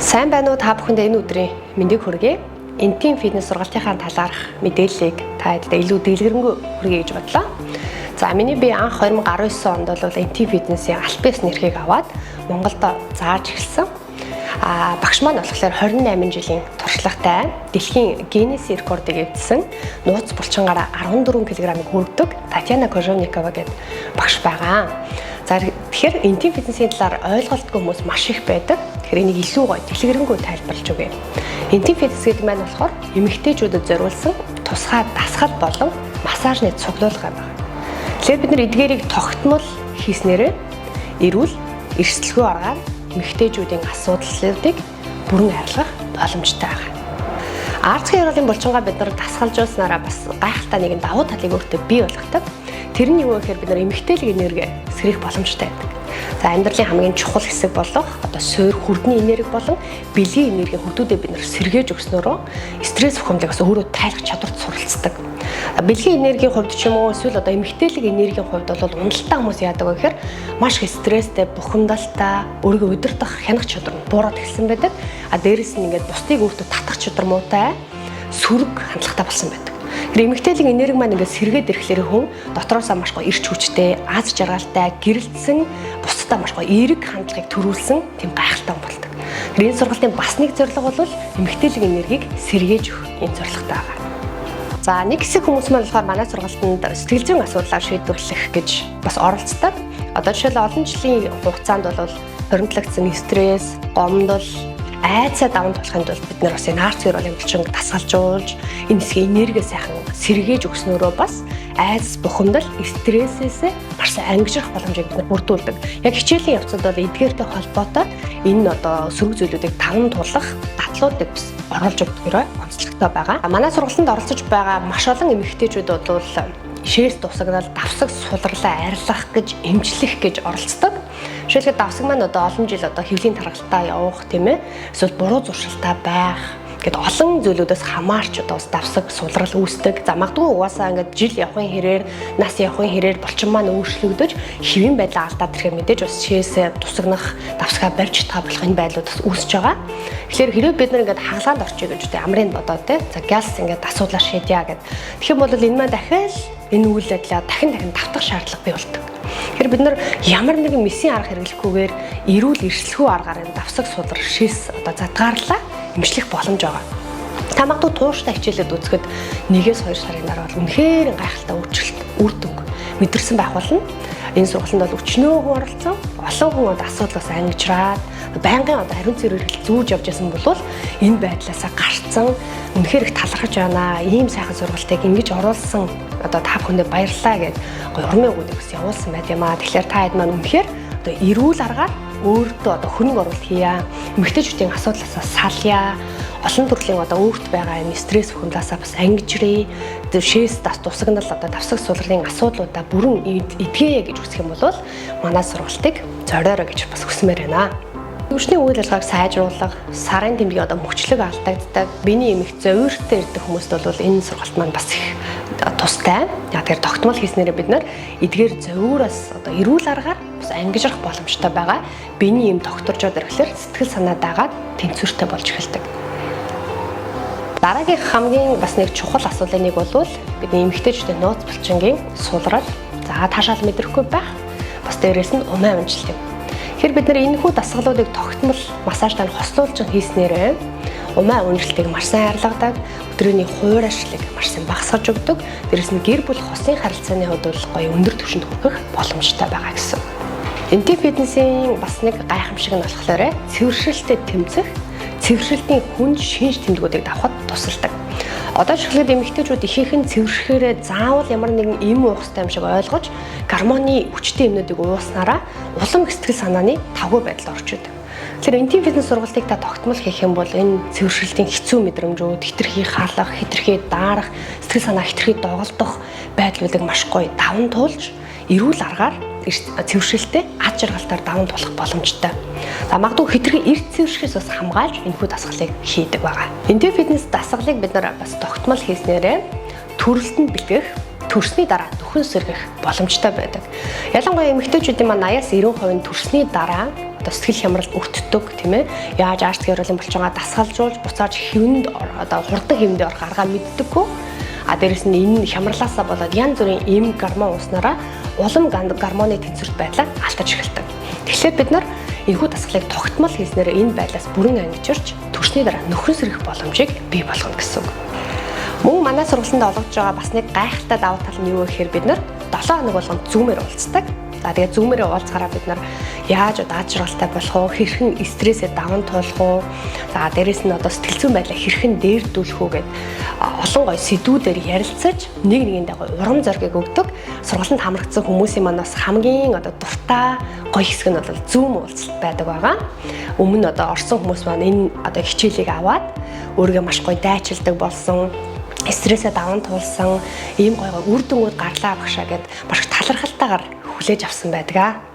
Сайн байна уу, та бүхэндээ энэ өдрийн мэндийг хүргэе. Интим фитнес сургалтынхаа талаарх мэдээллийг та хэддээ илүү дэлгэрэнгүй хүргэе гэж бодлоо. За, миний би анх 2019 онд бол Интим фитнесийн аль биесны эрхийг аваад Монголд зааж эхэлсэн. А багш маань болохоор 28 жилийн туршлагатай, дэлхийн Гиннес рекордыг эвдсэн, нууц булчингаараа 14 кг-ыг хүргэдэг Татьяна Кожевникова гэдэг багш байгаа. За, тэгэхээр интим фитнесийн талаар ойлголтгүй хүмүүс маш их байдаг. Тэгэхээр энийг илүү гоё дэлгэрэнгүй тайлбарлаж өгье. Интим фитнес гэдэг маань болохоор эмэгтэйчүүдэд зориулсан тусгай дасгал болон массажны цуглуулга байна. Тэгэхээр бид нар эдгээрийг тогтмол хийснээрээ эрүүл эрсдэлгүй аргаар эмэгтэйчүүдийн асуудлуудыг бүрэн арилгах боломжтой байна. Арцгийн ёроолын булчингаа бид нар дасгалжуулснараа бас гайхалтай нэгэн давуу талыг өөртөө бий болгодог. Тэр нь юу вэ гэхээр бид нар эмэгтэйлэг энерги сэрэх боломжтой байдаг. За, амьдралын хамгийн чухал хэсэг болох одоо суур хүрдний энерги болон бэлгийн энергийн хөдүүдээ бид нар сэргээж өгснөөрөө стресс бухимдлыг бас өөрөө тайлах чадварт суралцдаг. Бэлгийн энергийн хувьд ч юм уу, эсвэл одоо эмэгтэйлэг энергийн хувьд бол уналттай хүмүүс яадаг вэ гэхээр маш их стресстэй, бухимдалтай, өөрийгөө удирдах, хянах чадвар нь буураад эхэлсэн байдаг. А дээрэс нь ингээд бусдыг өөртөө татах чадвар муутай, сөрөг хандлагатай болсон байдаг. Тэр эмэгтэйлэг энерги маань ингээд сэргээд ирэхлээр хүн дотроосоо маш гоё эрч хүчтэй, аз жаргалтай, гэрэлтсэн, бусдаа маш гоё эерэг хандлагыг төрүүлсэн тийм гайхалтай хүн болдог. Тэр энэ сургалтын бас нэг зорилго бол эмэгтэйлэг энергийг сэргээж өгөх энэ зорилготой байгаа. За, нэг хэсэг хүмүүс маань болохоор манай сургалтанд сэтгэл зүйн асуудлаар шийдвэрлэх гэж бас оролцдог. Одоо жишээл олон жилийн хугацаанд бол хуримтлагдсан стресс, гомдол, айдсаа даван туулахын тулд бид нар бас энэ арц гэрүүлийн булчин дасгалжуулж, энэ хэсгийн энерги сайхан сэргээж өгснөөрөө бас айдас, бухимдал, стрессээс маш сайн ангижрах боломжийг бид нар бүрдүүлдэг. Яг хичээлийн явцад бол эдгээртэй холбоотой энэ одоо сөрөг зүйлүүдийг даван туулах дадлуудыг бас оруулж өгдөгөөрөө онцлогтой байгаа. Манай сургалтанд оролцож байгаа маш олон эмэгтэйчүүд бол шээс тусагдал, давсаг сулралаа арилгах гэж, эмчлэх гэж оролцдог. Жишээлбэл, давсаг маань одоо олон жил одоо хэвлийн таргалалтаа явах, тийм ээ. Эсвэл буруу зуршилтай байх гэд олон зүйлүүдээс хамаарч одоо бас давсаг сулрал үүсдэг. За, магадгүй угаасаа ингээд жил явахын хэрээр, нас явахын хэрээр булчин маань өөрчлөгдөж, хэвийн байдлаа алдаад ирэхээр мэдээж бас шээсээ тусагнах, давсгаа барьж чадхаа болох энэ байдлууд бас үүсэж байгаа. Тэгэхээр хэрвээ бид нар ингээд хагалгаанд орчих гэж үү, амрын бодоо те. За, газ ингээд асуудлаа шийдье гэд. Тэгэх юм бол энэ маань дахиад энэ үйл ажиллагаа дахин дахин давтах шаардлага бий болдог. Тэгэхээр бид нар ямар нэгэн мэсийн арга хэрэглэхгүйгээр эрүүл эрсдэлгүй аргаар энэ давсаг сулар, шис одоо задгаарлаа эмчлэх боломж байгаа. Та магадгүй тууштай хичээлээд үзэхэд 1-2 сарын дараа бол үнэхээр гайхалтай өөрчлөлт, үр дүнг мэдэрсэн байх болно. Энэ сургалтанд бол өчнөө хүн оролцсон. Олон хүн одоо асуудлаас ангижраад, байнгын одоо ариун цэвэр эрхэл зүүж явж байсан бол энэ байдлаасаа гарцсан, үнэхээр их талархаж байна. Ийм сайхан сургалтыг ингэж оруулсан одоо та бүхэндээ баярлалаа гэд гоё урмын үгүүдийг бас явуулсан байт юм аа. Тэгэхээр та хэд маань үнэхээр одоо эрүүл аргаар өөртөө одоо хөрөнгө оруулалт хийя. Эмэгтэйчүүдийн асуудлаасаа салъя. Олон төрлийн одоо өөрт байгаа юм стресс бухимдлаасаа бас ангижрээ. Шээс дас тусагнал, одоо давсаг сулралын асуудлуудаа бүрэн эдгээе гэж хүсэх юм бол манай сургалтыг зориорой гэж бас хүсмээр байна. Төвшний үйл ажиллагааг сайжруулах, сарын тэмдгийн одоо мөчлөг алдагддаг, биений эмх зовиуртай ирдэг хүмүүст бол энэ сургалт маань бас их тустай. Яг тэр тогтмол хийснээрээ бид нар эдгээр зовиураас одоо эрүүл аргаар бас ангижрах боломжтой байгаа. Биений эм тогтворжоод ирэхлээр сэтгэл санаа дагаад тэнцвэртэй болж эхэлдэг. Дараагийн хамгийн бас нэг чухал асуудлын нэг бол бидний эмэгтэйчүүдийн нууц булчингийн сулрал, за, таашаал мэдрэхгүй байх, бас дээрэс нь умай унжилт юм. Тэгэхээр бид нар энэхүү дасгалуудыг тогтмол массажтай хослуулж хийснээрээ умай унжилтыг маш сайн арилгадаг, өдрийн хуурайшлыг маш сайн багасгаж өгдөг. Дээрэс нь гэр бүл хосын харилцааны хувьд бол гоё өндөр түвшинд хүрэх боломжтой байгаа гэсэн. Интим фитнесийн бас нэг гайхамшиг нь болохоор цэвэршилтэд тэмцэх, цэвэршилтийн хүнд шинж тэмдгүүдийг давхад тусалдаг. Одоо жишээлбэл, эмэгтэйчүүд ихэнх нь цэвэршихээр заавал ямар нэгэн эм уух хэрэгтэй юм шиг ойлгож, гормоны хүчтэй юмнуудыг ууснараа улам их сэтгэл санааны тавгүй байдалд орж идэг. Тэгэхээр интим фитнес сургалтыг та тогтмол хийх юм бол энэ цэвэршилтийн хэцүү мэдрэмжүүд, хэтэрхий халах, хэтэрхий даарах, сэтгэл санаа хэтэрхий доголдох байдлуудыг маш гоё даван туулж, эрүүл аргаар цэвэршилтээ ад жаргалтаар даван туулах боломжтой. За, магадгүй хэтэрхий эрт цэвэршихээс бас хамгаалж энэхүү дасгалыг хийдэг байгаа. Интим фитнес дасгалыг бид нар бас тогтмол хийснээрээ төрөлтөнд бэлтгэх, төрсний дараа нөхөн сэргэх боломжтой байдаг. Ялангуяа эмэгтэйчүүдийн маань 80-аас 90% нь төрсний дараа одоо сэтгэл хямралд өртдөг, тийм ээ. Яаж арц гэрүүлийн булчингаа дасгалжуулж буцааж хэвэнд, одоо хурдан хэвэндээ орох аргаа мэддэггүй. А дээрэс нь энэ хямралаасаа болоод янз бүрийн эм гормон ууснараа улам гормоны тэнцвэрт байдлаа алдаж эхэлдэг. Тэгэхээр бид нар энэхүү дасгалыг тогтмол хийснээр энэ байдлаас бүрэн ангижирч төрсний дараа нөхөн сэргэх боломжийг бий болгоно гэсэн үг. Мөн манай сургалтанд олгож байгаа бас нэг гайхалтай давуу тал нь юу вэ гэхээр бид нар 7 хоног болгонд Zoom-ээр уулздаг. За, тэгээд Zoom-ээрээ уулзахаараа бид нар яаж одоо аз жаргалтай болох уу, хэрхэн стрессээ даван туулах уу, за, дээрэс нь одоо сэтгэл зүйн байдлаа хэрхэн дээрдүүлэх үү гээд олон гоё сэдвүүдээр ярилцаж, нэг нэгэндээ гоё урам зориг өгдөг. Сургалтанд хамрагдсан хүмүүсийн маань бас хамгийн одоо дуртай гоё хэсэг нь бол Zoom уулзалт байдаг байгаа. Өмнө одоо орсон хүмүүс маань энэ одоо хичээлийг аваад өөрийгөө маш гоё дайчилдаг болсон, стрессээ даван туулсан, ийм гоё гоё үр дүнгууд гарлаа багшаа гээд маш их талархалтайгаар хүлээж авсан байдаг аа.